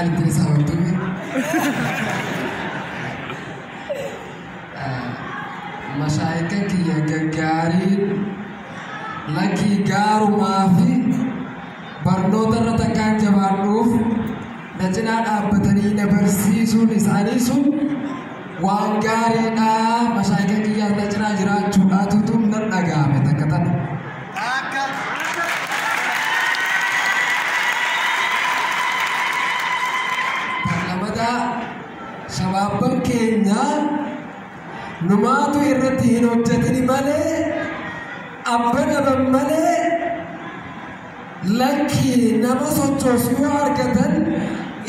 Qaalitti isaa wantoonni. Mashaayikan kiyya gaggaariin lakkii gaarumaa fi barnoota irra takkaan jabaadhuuf na cinaa dhaabbatanii na barsiisuun isaanii sun waan gaariidha. Mashaayikan kiyyaas na cinaa jiraachuudhaatutu nan dhaga'ame takka tana. Lammataa, shabaabban keenya numaatu irratti hin hojjetini malee, abba dhaban malee, lakkii nama sochoosu yoo argatan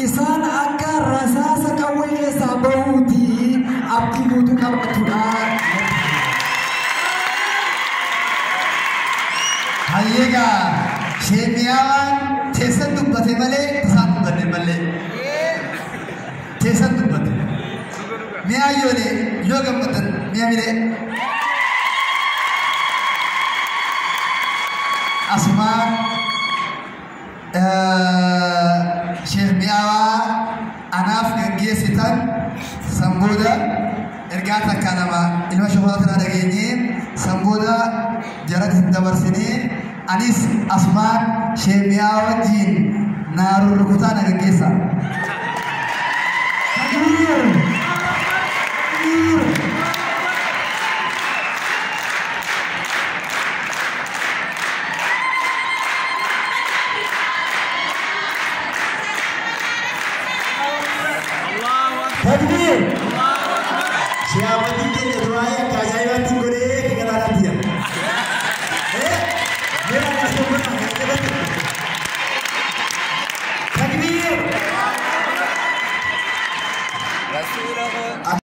isaan akka rasaasa qawwee keessaa bahuuti abdii guutuu qabaatudha. Hayyeegaa sheemiyaawaan teessan dubbate malee tasaan dubbanne malee. Teessan dubbate. Mi'a iyyoolee yoo gammadan mi'a milee. Asumaan Sheekh Mi'aawaa anaaf gaggeessitan san booda ergaa takka nama ilma shokoraa tanaa dhageenyee san booda jaratti hin dabarsinee anis asumaan Sheekh Mi'aawaa wajjin naa rurrukutaa na gaggeessa. Takbiir! Takbiir! Takbir! Shiyaabatiin keenya du'aa'ee akka ajaa'ibaatti godhee galaanaatti.